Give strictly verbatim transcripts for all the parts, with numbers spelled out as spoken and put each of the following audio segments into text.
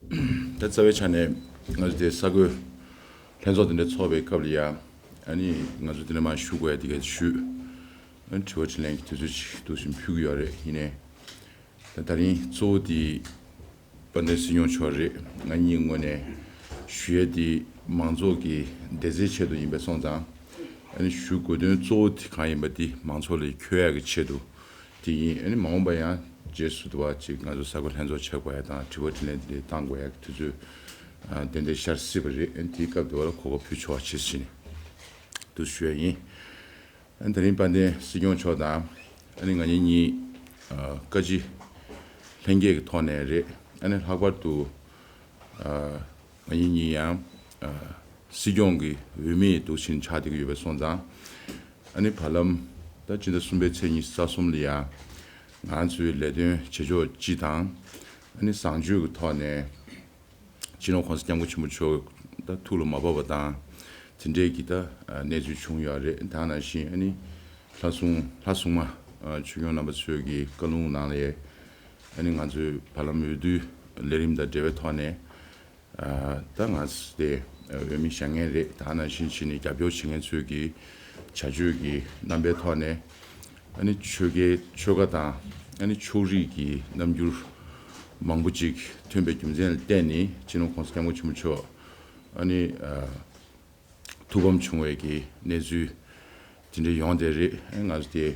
ད་རྩ་བའི་ཆ་ནས་ང་ཚོ་དེ་ས་བགོས་ལྷན་ཚོགས་དེ་འདྲ་ཚོགས་པའི་སྐབས་ལ་ཡ། ཨ་ནི་ང་ཚོ་དེ་འདྲ་མར་ཞུ་དགོས་ཡ་དེ་གས་ཞུས། ཨ་ནི་དྲི་བ་དྲིས་ལན་གྱི་དུས་ཚོད་ཅིག་འདུག་སེ་ཕུལ་གྱི་ཡོད་རེད། ཡིན་ནའི་ད་ད་རིང་གཙོ་བོ་དེ་དཔལ་ལྡན་སྲིད་སྐྱོང་མཆོག་རེད། ང་གཉིས་ངོས་ནས་ཞུ་ཡ་དེ་མང་ཚོགས་ཀྱི་བདེ་རྩའི་ཆེད་དུ་ཡིན་པ་སོང་ཙང་། ཨ་ནི་ཞུ་དགོས་དོན་གཙོ་བོ་དེ་གང་ཡིན་པ་དེ་མང་ཚོགས་ལ་འཁྱོལ་ཡ་གི་ཆེད་དུ་དེ་ཡིན། ཨ་ནི་མ་འོངས་པ་ཡང་རྗེས་སུ་དུ་བ་ཅིག་ང་ཚོ་ས་བགོས་ལྷན་ཚོགས་བྱེད་དགོས་ཡ་དང་དྲི་བ་དྲིས་ལན་དེ་འདྲ་བཏང་དགོས་ཡ་གི་དུས་ཚོད་ཨ་ཏན་ཏན་ཤར་སྲིད་པ་རེད། ཨ་ནི་དེའི་སྐབས་དུ་བ་ལ་གོ་སྐབས་ཕུལ་ཆོག་པ་བྱེད་ཟིན་འདུག་ཞུ་ཡ་ཡིན། ཨ་ནི་ད་རིང་དཔལ་ལྡན་སྲིད་སྐྱོང་མཆོག་དང་ཨ་ནི་ང་གཉིས་གཉིས་ཨ་བཀའ་སྤྱི་ལྷན་རྒྱས་ཀྱི་ཐོག་ནས་རེད། ཨ་ནི་ལྷག་པར་དུ་ཨ་ང་གཉིས་གཉིས་ཡང་ཨ་སྲིད་སྐྱོང་གི་འོས་མི་འདུག་ཕྱིན་ཆགས་བསྡད་ཀྱི་ཡོད་པ་སོང་ཙང་། ཨ་ནི་བར་ལམ་ད་སྤྱི་ཟླ་གསུམ་པའི་ཚེས་ཉི་ཤུ་རྩ་གསུམ་ལ་ཡང་ང་ཚོའི་ལས་དོན་བྱེད་ཕྱོགས་སྤྱི་དང་། ཨ་ནི་བཟང་སྤྱོད་ཀྱི་ཐོག་ནས་སྤྱི་ནོར་༸གོང་ས་༸སྐྱབས་མགོན་ཆེན་པོ་མཆོག་ད་ཐུགས་ལ་མ་བབས་པ་དང་དེ་འདྲའི་གི་ད་གནས་ཚུལ་བྱུང་ཡོད་རེད། ད་ནང་བཞིན་ཨ་ནི་ལྷ་སྲུང་ལྷ་སྲུང་མ་ཆོས་སྐྱོང་རྣམ་པ་ཚོས་ཀྱི་བཀའ་ལུང་ནང་ལ་ཨ་ནི་ང་ཚོའི་བར་ལམ་འོས་བསྡུ་ལས་རིམ་དང་འབྲེལ་བའི་ཐོག་ནས། ད་ང་ཚོ་དེ་འོས་མི་བཞེངས་མཁན་རེད། ད་ནང་བཞིན་བྱས་ནས་རྒྱབ་སྐྱོར་བྱེད་མཁན་ཚོས་ཀྱི་བྱ་སྤྱོད་ཀྱི་རྣམ་པའི་ཐོག་ནས་ཨ་ནི་ཆོལ་ཁའི་ཆོལ་ཁ་དང་ཨ་ནི་ཕྱོགས་རིས་ཀྱི་རྣམ་འགྱུར་མང་པོ་ཅིག་ཐོན་པའི་རྒྱུ་མཚན་ལ་བརྟེན་ནས་སྤྱི་ནོར་༸གོང་ས་༸སྐྱབས་མགོན་ཆེན་པོ་མཆོག་ཨ་ནི་ཐུགས་ཕམ་བྱུང་བའི་གི་གནས་ཚུལ་དེ་འདྲ་ཡོང་བསྡད་རེད། ང་ཚོ་དེ་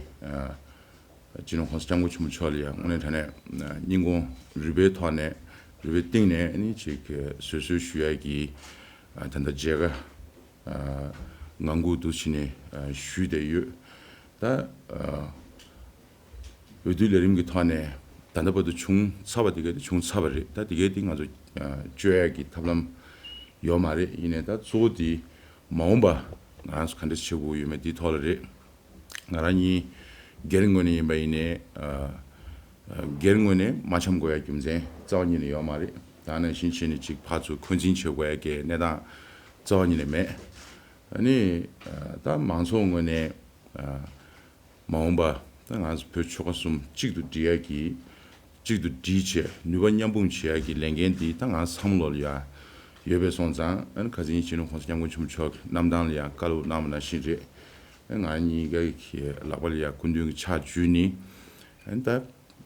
སྤྱི་ནོར་༸གོང་ས་༸སྐྱབས་མགོན་ཆེན་པོ་མཆོག་ལ་ཡང་དངོས་གནས་དྲང་གནས་སྙིང་ཁོང་རུས་པའི་ཐོག་ནས་རུས་པའི་གཏིང་ནས་ཨ་ནི་ཅིག་བཟོད་གསོལ་ཞུ་ཡ་གི་ད་ལྟ་མཇལ་ཁ་ངང་སྒུག་འདུག་བྱས་ནས་ཞུས་བསྡད་ཡོད། ད་འོས་བསྡུ་ལས་རིམ་གྱི་ཐོག་ནས་ད་ལྟ་བར་དུ་བྱུང་ཚར་བ་དེ་ག་དེ་བྱུང་ཚར་བ་རེད། ད་དེ་གའི་དེ་ང་ཚོ་བཅོས་ཡ་གི་ཐབས་ལམ་ཡོད་མ་རེད། ཡིན་ནའི་ད་གཙོ་བོ་དེ་མ་འོངས་པ་ང་རང་ཚོ་ག་འདྲ་བྱེད་དགོས་ཡོད་མེད་དེའི་ཐོག་ལ་རེད། ང་རང་གཉིས་སྒེར་ངོས་ནས་ཡིན་པ་ཡིན་ནའི་ཨ་ཨ་སྒེར་ངོས་ནས་མ་འཆམ་དགོས་ཡ་རྒྱུ་མཚན་རྩ་བ་ཉིད་ནས་ཡོད་མ་རེད། ད་ནང་བཞིན་བྱས་ནས་ཅིག་ཕར་ཚུར་འཁོན་འཛིན་བྱེད་དགོས་ཡ་གི་གནས་སྟངས་རྩ་བ་ཉིད་ནས་མེད། ཨ་ནི་ཨ་ད་མང་ཚོགས་ངོས་ནས་ཨ་མ་འོངས་པ་ད་ང་ཚོ་བོད་ཆོལ་ཁ་གསུམ་གཅིག་ཏུ་སྒྲིལ་ཡ་གི་གཅིག་ཏུ་སྒྲིལ་བྱས་ནུས་པ་མཉམ་སྤུངས་བྱེད་ཡ་གི་ལས་འགན་འདི་ད་ང་ཚང་མ་ལོག་ལ་ཡ་ཡོད་པས་སོང་ཙང་། ཨ་ནི་ཁ་སང་སྤྱི་ནོར་༸གོང་ས་༸སྐྱབས་མགོན་ཆེན་པོ་མཆོག་གི་གནམ་ཐང་ལ་ཡ་བཀའ་སློབ་གནང་བ་ནང་བཞིན་རེད། ཨ་ང་གཉིས་ཀ་གི་ལག་པ་ལ་ཡ་སྐུ་མདུན་གྱི་ཕྱག་འཇུས་ནི། ཨ་ནི་ད་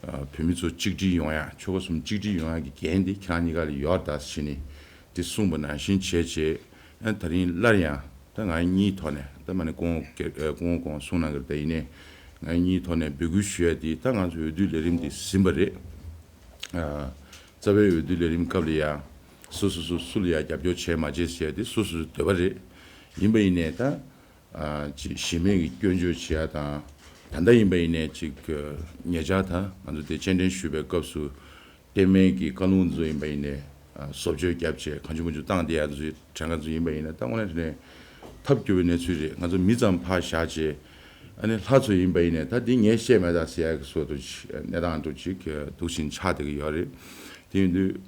བོད་མི་ཚོ་གཅིག་སྒྲིལ་ཡོང་ཡ་ཆོལ་ཁ་གསུམ་གཅིག་སྒྲིལ་ཡོང་ཡ་གི་འགན་འདི་ཁྱེད་རང་གཉིས་ཀ་ལ་ཡོད་ད་ཟེར་ནི་འདི་གསུངས་པ་ནང་བཞིན་བྱས་བྱས། ཨ་ནི་ད་རིང་སླར་ཡང་ད་ང་གཉིས་ཐོག་ནས་ད་མ་ནི་སྐུ་ངོ་སྐུ་ངོ་སྐུ་ངོ་གསུང་གནང་གི་རེད། ད་ཡིན་ནའི་ང་གཉིས་ཐོག་ནས་འབོད་སྐུལ་ཞུ་ཡ་འདི་ད་ང་ཚོ་འོས་བསྡུ་ལས་རིམ་འདི་ཟིན་པ་རེད། ཨ་རྩ་བའི་འོས་བསྡུ་ལས་རིམ་སྐབས་ལ་ཡ་སོ་སོ་སོ་སུ་ལ་ཡ་རྒྱབ་སྐྱོར་བྱས་མ་བྱས་ཟེར་ཡ་དེ་སོ་སོ་སོའི་འདོད་པ་རེད། ཡིན་པ་ཡིན་ནའི་ད་ཨ་ཅིག་གཞི་མེད་ཀྱི་སྐྱོན་བརྗོད་བྱེད་ཡ་དང་། ད་ལྟ་ཡིན་པ་ཡིན་ནའི་ཅིག་ཉེ་ཆར་ད་ང་ཚོ་དེ་སྤྱན་འདྲེན་ཞུས་པའི་སྐབས་སུ་བསྟན་འཛིན་གྱི་བཀའ་ལུང་ཚོ་ཡིན་པ་ཡིན་ནའི་ཨ་བཟོ་བཅོས་བརྒྱབ་བྱས་གང་བྱུང་མང་བྱུང་བཏང་བསྡད་ཡ་ཚོ་དྲན་ག་ཚོ་ཡིན་པ་ཡིན་ན། ད་དངོས་གནས་དྲང་གནས་ཐབས་སྐྱོ་བའི་གནས་ཚུལ་རེད། ང་ཚོ་མི་ཙམ་ཕར་བཞག་བྱས་ཨ་ནི་ལྷ་ཚོ་ཡིན་པ་ཡིན་ནའི་ད་འདི་ངས་བཤད་མེད་ད་ཟེར་ཡ་གི་བཟོ་འདྲ་ཅིག་གནས་སྟངས་འདྲ་ཅིག་འདུག་བཞིན་ཆགས་བསྡད་ཀྱི་ཡོད་རེད། དེ་ཡིན་དུས།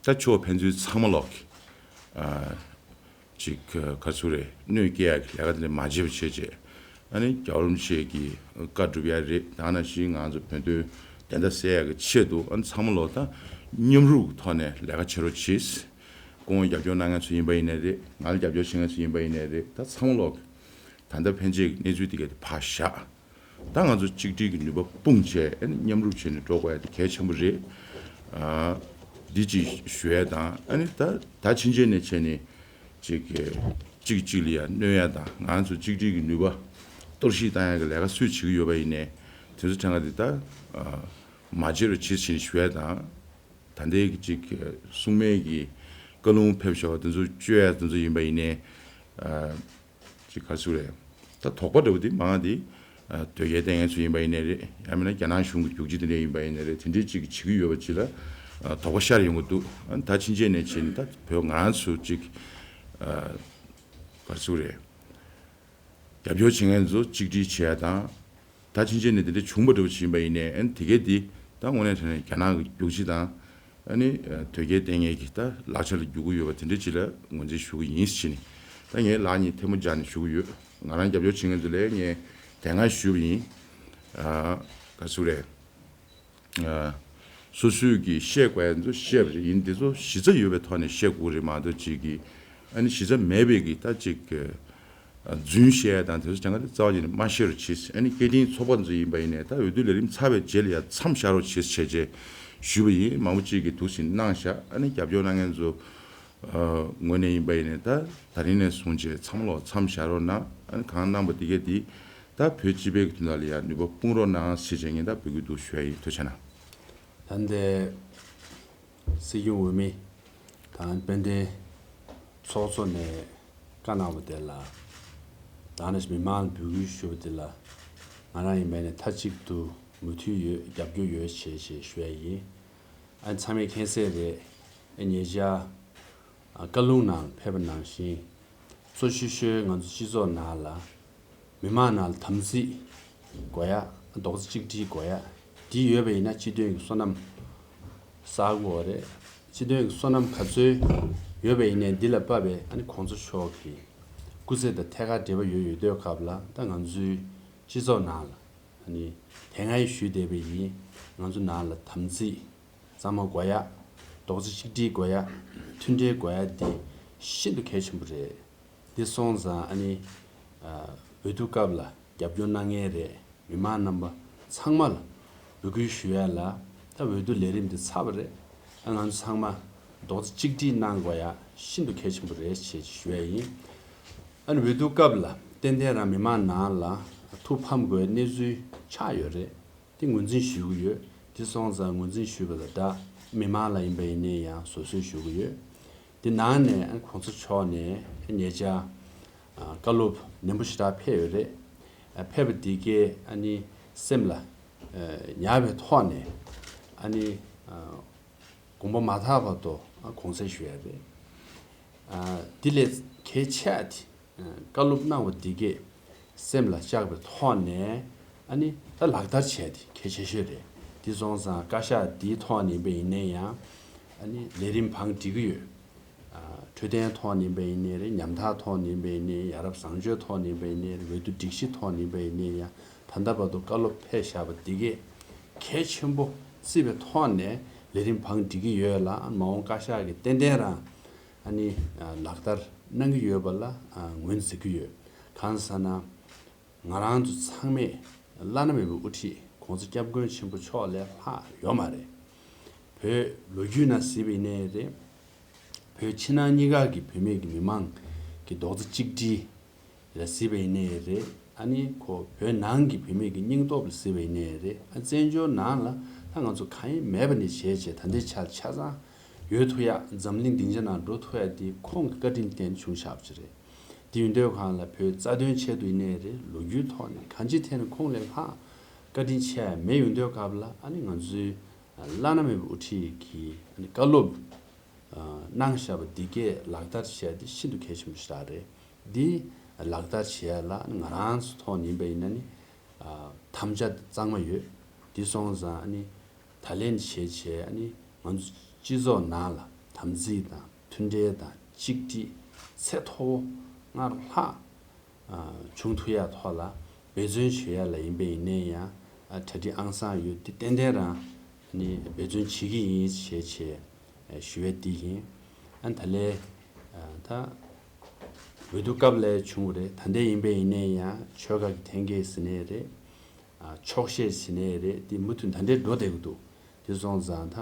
ད་ཕྱོགས་ཕན་ཚུན་ཚང་མ་ལོག་གི་ཨ་ཅིག་ག་ཚོད་རེད། གནོད་སྐྱེལ་ཡག་གི་ལས་ཀ་དེ་འདྲ་མ་བྱེད་པ་བྱས་བྱས། ཨ་ནི་རྒྱལ་བ་རིན་པོ་ཆེ་གི་བཀའ་སྒྲུབ་ཡ་རེད། ད་ནང་བཞིན་ང་ཚོ་བོད་དོན་བདེན་མཐའ་གསལ་ཡག་གི་ཆེད་དུ་ཨ་ནི་ཚང་མ་ལོག་ད་མཉམ་རུབ་ཀྱི་ཐོག་ནས་ལས་ཀ་བྱེད་རོགས་བྱེད། སྐུ་ངོ་རྒྱབ་སྐྱོར་གནང་མཁན་ཚོ་ཡིན་པ་ཡིན་ནའི་རེད། ང་ལ་རྒྱབ་སྐྱོར་བྱེད་མཁན་ཚོ་ཡིན་པ་ཡིན་ནའི་རེད། ད་ཚང་མ་ལོག་གི་ད་ལྟ་ཕན་ཆད་ཀྱི་གནས་ཚུལ་དེ་ག་དེ་ཕར་བཞག་ད་ང་ཚོ་གཅིག་སྒྲིལ་གྱི་ནུས་པ་སྤུངས་བྱས་ཨ་ནི་མཉམ་རུབ་བྱས་ནས་འགྲོ་དགོས་ཡ་དེ་གལ་ཆེན་པོ་རེད། ཨ་འདི་གཅིག་ཞུ་ཡ་དང་། ཨ་ནི་ད་ད་ཕྱིན་ཆད་ནས་བྱས་ནས་ཅིག་གཅིག་གཅིག་ལ་ཡ་གནོད་ཡ་དང་། ང་ཚོ་གཅིག་སྒྲིལ་གྱི་ནུས་པ་གཏོར་བཤིག་བཏང་ཡ་གི་ལས་ཀ་སུས་བྱེད་ཀྱི་ཡོད་པ་ཡིན་ནའི་དེ་ཚོ་གྲངས་ཀ་དེ་ད་ཨ་མ་བྱེད་རོགས་བྱེད་ཟེར་ནས་ཞུ་ཡ་དང་། ད་ལྟའི་གི་ཅིག་སྲུང་མའི་གི་བཀའ་ལུང་ཕེབས་བཞག་པ་དེ་ཚོ་བཅོས་ཡ་དེ་ཚོ་ཡིན་པ་ཡིན་ནའི་ཨ། ཅིག་ག་ཚོད་རེད། ད་དོགས་པ་འདྲ་བོ་དེ་མང་དེ། ཨ་དོལ་རྒྱལ་བསྟེན་མཁན་ཚོ་ཡིན་པ་ཡིན་ནའི་རེད། ཡང་མིན་ན་རྒྱ་ནག་གཞུང་གི་རྒྱུག་ཁྱི་དེ་འདྲ་ཡིན་པ་ཡིན་ནའི་རེད། དེ་འདྲའི་ཅིག་བྱེད་ཀྱི་ཡོད་པ་ཅིག་ལ་ཨ་དོགས་པ་ཤར་ཡོང་གི་འདུག་ཨ་ད་ཕྱིན་ཆད་ནས་བྱས་ནས་ད་བོད་ང་ཚོ་ཅིག་ཨ་ག་ཚོད་རེད། རྒྱབ་སྐྱོར་བྱེད་མཁན་ཚོ་གཅིག་སྒྲིལ་བྱེད་ཡ་དང་། ད་ཕྱིན་ཆད་ནས་དེ་འདྲ་བྱུང་བ་འདྲ་བོ་ཞིག་ཡིན་པ་ཡིན་ནའི་ཨ་ནི་དེ་གས་དེ་ད་དངོས་གནས་དྲང་གནས་རྒྱ་ནག་གི་རྒྱུག་ཁྱི་དང་། ཨ་ནི་ཨ་དོལ་རྒྱལ་བསྟེན་མཁན་གྱི་ད་ལག་ཆ་ལ་རྒྱུག་གི་ཡོད་པ་དེ་འདྲ་ཅིག་ལ་ངོས་འཛིན་ཞུ་གི་ཡིན་ཟེར་ནས། ད་ངས་ལག་གཉིས་ཐལ་མོ་སྦྱར་ནས་ཞུ་གི་ཡོད། ང་རང་རྒྱབ་སྐྱོར་བྱེད་མཁན་ཚོ་ལ་ངས་དེ་སྔ་ཞུས་པ་ཡིན། ཨ་ག་ཚོད་རེད། ཨ་ སོ་སོས་ཀྱིས་བཤད་དགོས་ཡ་ཚོ་བཤད་པ་རེད། ཡིན་དེ་ཚོ་གཞི་རྩ་ཡོད་པའི་ཐོག་ནས་བཤད་དགོས་རེད་མ་གཏོགས་ཅིག་གིས་ཨ་ནི་གཞི་རྩ་མེད་པའི་གི་ད་ཅིག་རྫུན་བཤད་ཡ་དང་དེ་ཚོ་སྦྱང་ག་དེ་རྩ་བ་ཉིད་ནས་མ་བཤད་རོགས་བྱེད། ཨ་ནི་སྐད་འཕྲིན་ཚོགས་པ་ཚོ་ཡིན་པ་ཡིན་ནའི་ད་འོས་བསྡུ་ལས་རིམ་ཚར་བའི་རྗེས་ལ་ཡ་མཚམས་བཞག་རོགས་བྱེད་བྱས་བྱས་ཞུས་པ་ཡིན། མང་པོ་ཅིག་གིས་འདུག་སེ་གནང་བཞག་ཨ་ནི་རྒྱབ་སྐྱོར་གནང་མཁན་ཚོ་ངོས་ནས་ཡིན་པ་ཡིན་ནའི་ད་ད་རིང་ནས་བཟུང་བྱས་ཚང་མ་ལོག་མཚམས་བཞག་རོགས་གནང་། ཨ་ནི་གང་གནང་པ་དེ་གས་དེ་ད་བོད་སྤྱི་པའི་གི་དོན་དག་ལ་ཡ་ནུས་པ་སྤུངས་རོགས་གནང་ཟེར་བྱས་ངས་ད་འབོད་སྐུལ་འདུག་ཞུ་ཡ་ཡིན། ཐུགས་རྗེ་གནང་། ད་ལྟའི་སྲིད་སྐྱོང་འོས་མི་དང་དཔལ་ལྡན་ཚོགས་གཙོ་ནས་བཀའ་གནང་བ་དེ་ལ་ད་ནས་མི་མང་ལ་འབོད་སྐུལ་ཞུ་བ་དེ་ལ་ང་རང་ཡིན་པ་ནས་མཐའ་གཅིག་ཏུ་མོས་མཐུན་ཡོད། རྒྱབ་སྐྱོར་ཡོད་ཞེས་ཞེས་ཞུ་ཡ་ཡིན། ཨ་ཚང་མས་མཁྱེན་གསལ་རེད། ཨ་ཉེ་ཆར་ཨ་བཀའ་ལུང་ནང་ཕེབས་པ་ནང་བཞིན་གཙོ་ཆེ་ཤོས་ང་ཚོ་སྤྱི་ཚོགས་ནང་ལ་མི་མང་ནང་ལ་དམ་ཚིག་དགོས་ཡ། རྡོག་རྩ་གཅིག་སྒྲིལ་དགོས་ཡ། འདི་ཡོད་པ་ཡིན་ན་སྤྱི་དོན་གྱི་བསོད་ནམས་བསགས་དགོས་རེད། སྤྱི་དོན་གྱི་བསོད་ནམས་ག་ཚོད་ཡོད་པ་ཡིན་ནའི་འདི་ལ་དཔག་པའི་ཨ་ནི་གོང་ས་མཆོག་གི་སྐུ་ཚེ་དང་ཐད་ཀར་འབྲེལ་བ་ཡོད་ཡོད་དུས་སྐབས་ལ་ད་ང་ཚོའི་སྤྱི་ཚོགས་ནང་ལ་ཨ་ནི་དེ་སྔ་ཡང་ཞུས་བསྡད་པ་ཡིན། ང་ཚོ་ནང་ལ་དམ་ཚིག་གཙང་མ་དགོས་ཡ། རྡོག་རྩ་གཅིག་སྒྲིལ་དགོས་ཡ། མཐུན་སྒྲིལ་དགོས་ཡ་འདི་ཤིན་ཏུ་གལ་ཆེན་པོ་རེད། འདི་སོང་ཙང་ཨ་ནི་ཨ་འོས་བསྡུ་སྐབས་ལ་རྒྱབ་སྐྱོར་གནང་མཁན་རེད། མི་མང་རྣམ་པ་ཚང་མ་ལ་འབོད་སྐུལ་ཞུ་ཡ་ལ་ད་འོས་བསྡུ་ལས་རིམ་འདི་ཚར་བ་རེད། ཨ་ང་ཚོ་ཚང་མ་རྡོག་རྩ་གཅིག་སྒྲིལ་གནང་དགོས་ཡ་ཤིན་ཏུ་གལ་ཆེན་པོ་རེད་ཅེས་ཞུ་ཡ་ཡིན། ཨ་ནི་འོས་བསྡུ་སྐབས་ལ་ཏན་ཏན་རང་མི་མང་ནང་ལ་ཐུགས་ཕམ་དགོས་གནས་ཚུལ་ཆགས་ཡོད་རེད། དེ་ངོས་འཛིན་ཞུ་གི་ཡོད། དེ་སོང་ཙང་ངོས་འཛིན་ཞུས་པ་དང་སྦྲགས་མི་མང་ལ་ཡིན་པ་ཡིན་ནའི་ཡང་བཟོད་གསོལ་ཞུ་གི་ཡོད། དེ་ནང་ནས་ཨ་གོང་ས་མཆོག་ནས་ཉེ་ཆར་ཨ་བཀའ་སློབ་ནན་པོ་ཞེ་དྲག་ཕེབས་ཡོད་རེད། ཨ་ཕེབས་པ་དེ་གས་ཨ་ནི་སེམས་ལ་ཨ་ཉར་བའི་ཐོག་ནས་ཨ་ནི་ཨ་དགོངས་པ་མ་ཐག་བར་དུ་ཨ་དགོངས་སེལ་ཞུ་ཡ་རེད། ཨ་དེ་ལས་གལ་ཆེ་བ་དེ་བཀའ་སློབ་གནང་བ་འདི་གས་སེམས་ལ་བཅངས་པའི་ཐོག་ནས་ཨ་ནི་ད་ལག་བསྟར་བྱས་ཏེ་གལ་ཆེ་ཤོས་རེད། དེ་སོང་ཙང་བཀའ་ཤག་འདིའི་ཐོག་ནས་ཡིན་པ་ཡིན་ན་ཡང་ཨ་ནི་ལས་རིམ་བང་སྒྲིག་གི་ཡོད། ཨ་འཕྲོད་བསྟེན་ཐོག་ནས་ཡིན་པ་ཡིན་ནའི་རེད། ཉམ་ཐག་ཐོག་ནས་ཡིན་པ་ཡིན་ནའི་རེད། ཡ་རབས་བཟང་སྤྱོད་ཐོག་ནས་ཡིན་པ་ཡིན་ནའི་རེད། འོས་བསྡུ་སྒྲིག་གཞི་ཐོག་ནས་ཡིན་པ་ཡིན་ནའི་ཡང་ད་ལྟ་བར་དུ་བཀའ་སློབ་ཕེབས་བཞག་པ་འདི་གས་གལ་ཆེན་པོ་བརྩིས་པའི་ཐོག་ནས་ལས་རིམ་བང་སྒྲིག་གི་ཡོད་ལ། མ་འོངས་བཀའ་ཤག་གིས་ཏན་ཏན་རང་ཨ་ནི་ལག་བསྟར་གནང་གི་ཡོད་པ་ལ་ངོས་འཛིན་གྱི་ཡོད། གང་ཟེར་ན་ང་རང་ཚོ་ཚང་མས་བླ་ན་མེད་པའི་དབུ་ཁྲིད་༸གོང་ས་༸སྐྱབས་མགོན་ཆེན་པོ་མཆོག་ལས་ལྷག་ཡོད་མ་རེད། བོད་ལོ་རྒྱུས་ནང་གཟིགས་པ་ཡིན་ནའི་རེད། བོད་ཕྱི་ནང་གཉིས་ཀ་གི་བུད་མེད་ཀྱི་མི་མང་གི་རྡོག་རྩ་གཅིག་སྒྲིལ་ལ་གཟིགས་པ་ཡིན་ནའི་རེད། ཨ་ནི་ཁོ་བོད་ནང་གི་བུད་མེད་ཀྱི་སྙིང་སྟོབས་ལ་གཟིགས་པ་ཡིན་ནའི་རེད། ཨ་བཙན་བྱོལ་ནང་ལ་ད་ང་ཚོ་གང་ཡང་མེད་པ་ནས་བྱས་བྱས་ད་ལྟའི་ཆར་ཆ་ཚང་ཡོད་ཐུབ་ཡ། འཛམ་གླིང་སྡིངས་ཆ་ནང་འགྲོ་ཐུབ་ཡ་དེ་ཁོང་གི་བཀའ་དྲིན་བརྟེན་བྱུང་བཞག་པ་ཅིག་རེད། དེ་ཡིན་དུས་གང་ལ་བོད་རྩ་དོན་ཆེད་དུ་ཡིན་ནའི་རེད། ལོ་རྒྱུས་ཐོག་ནས་གང་ཅིའི་ཐད་ནས་ཁོང་ལས་ལྷག་བཀའ་དྲིན་ཆེ་ཡ་མེད། ཡིན་དུས་སྐབས་ལ་ཨ་ནི་ང་ཚོའི་བླ་ན་མེད་པའི་དབུ་ཁྲིད་ཀྱི་ཨ་ནི་བཀའ་སློབ་གནང་བཞག་པ་འདི་གས་ལག་བསྟར་བྱས་ཏེ་ཤིན་ཏུ་གལ་ཆེན་པོ་ཞིག་རེད། འདི་ལག་བསྟར་བྱས་ལ་ང་རང་ཚོ་ཐོག་ནས་ཡིན་པ་ཡིན་ན་ནི་དམ་བཅའ་གཙང་མ་ཡོད། འདི་སོང་ཙང་ནི་ད་ལན་བྱས་བྱས་ནི་ང་ཚོ་སྤྱི་ཚོགས་ནང་ལ་དམ་ཚིག་དང་མཐུན་འབྲེལ་དང་གཅིག་སྒྲིལ་ཚད་མཐོ་བོ་སྔར་ལྷག་བྱུང་ཐུབ་ཡ་ཐོག་ལ་འབད་བརྩོན་བྱེད་ཡ་ལ་ཡིན་པ་ཡིན་ནའི་ཡང་གྲ་སྒྲིག་ཨང་གསར་ཡོད། འདི་ཏན་ཏན་རང་ནི་འབད་བརྩོན་བྱེད་ཀྱི་ཡིན་ཞེས་བྱས་ཞུ་ཡ་འདི་ཡིན། ཨ་ད་ལས་ད་འོས་བསྡུ་སྐབས་ལ་བྱུང་བ་རེད། ད་ལྟའི་ཡིན་པ་ཡིན་ནའི་ཡང་ཆོལ་ཁ་གི་འཐེན་འཁྱེར་ཟེར་ནའི་རེད། ཨ་འཁྱོག་བཤད་ཟེར་ནའི་རེད། འདི་མུ་མཐུད་ད་ལྟའི་འགྲོ་བསྡད་ཀྱི་འདུག་དེ་སོང་ཙང་ད་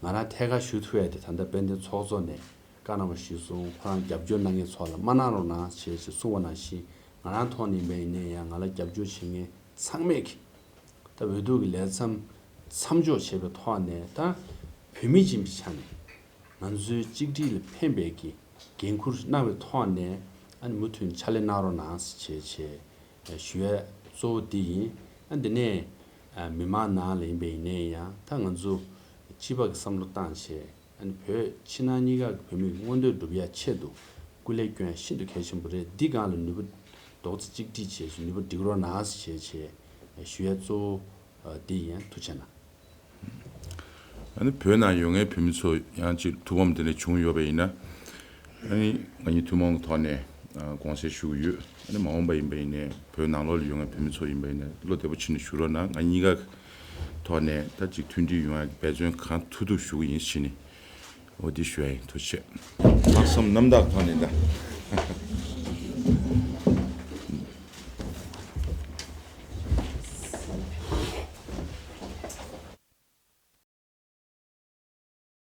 ང་རང་ཐད་ཀར་ཞུ་ཐུབ་ཡ་དེ་ད་ལྟ་དཔལ་ལྡན་ཚོགས་གཙོ་ནས་བཀའ་གནང་བ་གཞིར་བཟུང་ཁོ་རང་རྒྱབ་སྐྱོར་གནང་མཁན་ཚོ་ལ་མ་གནང་རོགས་གནང་ཞེས་ཞེས་གསུངས་པ་ནང་བཞིན་ང་རང་ཐོག་ནས་ཡིན་པ་ཡིན་ནའི་ཡང་ང་ལ་རྒྱབ་སྐྱོར་བྱེད་མཁན་ཚང་མས་ཀྱི་ད་འོས་བསྡུ་གི་ལས་མཚམས་མཚམས་འཇོག་བྱས་པའི་ཐོག་ནས་ད་བོད་མི་ཡིན་པའི་ཆ་ནས་ང་ཚོའི་གཅིག་སྒྲིལ་ལ་ཕན་པའི་གི་འགན་འཁུར་གནང་བའི་ཐོག་ནས་ཨ་ནི་མུ་མཐུད་ཕྱག་ལས་གནང་རོགས་གནང་ཞེས་བྱས་ཞུ་ཡ་གཙོ་བོ་འདི་ཡིན། ཨ་འདི་ནས་མི་མང་ནང་ལ་ཡིན་པ་ཡིན་ནའི་ཡང་ད་ང་ཚོ་སྤྱི་པ་གི་བསམ་བློ་བཏང་བྱས་ཨ་ནི་བོད་ཕྱི་ནང་གཉིས་ཀ་གི་བོད་མི་གི་མངོན་འདོད་སྒྲུབ་ཡ་ཆེད་དུ་སྐུ་ལས་སྐྱོན་ཤིན་ཏུ་གལ་ཆེན་པོ་རེད། འདི་སྒང་ལ་ནུས་པ་རྡོག་རྩ་གཅིག་སྒྲིལ་བྱས་ནུས་པ་སྒྲིག་རོགས་གནང་ཞེས་བྱས་ཞུ་ཡ་གཙོ་བོ་འདི་ཡིན། ཐུགས་རྗེ་གནང་། ཨ་ནི་བོད་ནང་ཡོད་མཁན་བོད་མི་ཚོ་ཡང་ཅིག་ཐུགས་ཕམ་དེ་འདྲ་བྱུང་ཡོད་པ་ཡིན་ན། ཨ་ནི་ང་གཉིས་ཐུན་མོང་གི་ཐོག་ནས་ཨ་དགོངས་སེལ་ཞུ་གི་ཡོད། ཨ་ནི་མ་འོངས་པ་ཡིན་པ་ཡིན་ནའི་བོད་ནང་ལོགས་ལ་ཡོད་མཁན་བོད་མི་ཚོ་ཡིན་པ་ཡིན་ནའི་བློ་བདེ་པོ་བྱས་ནས་བཞུགས་རོགས་གནང་། ང་གཉིས་ཀ་ ཐོག་ནས་ད་ཅིག་མཐུན་སྒྲིལ་ཡོང་ཡ་འབད་བརྩོན་གང་ཐུབ་ཐུབ་ཞུ་གི་ཡིན་ཕྱིན་ནི། འོ་འདི་ཞུ་ཡ་ཡིན། ཐུགས་རྗེ་ཆེ། ལྷག་བསམ་རྣམ་དག་ཐོག་ནས་ད་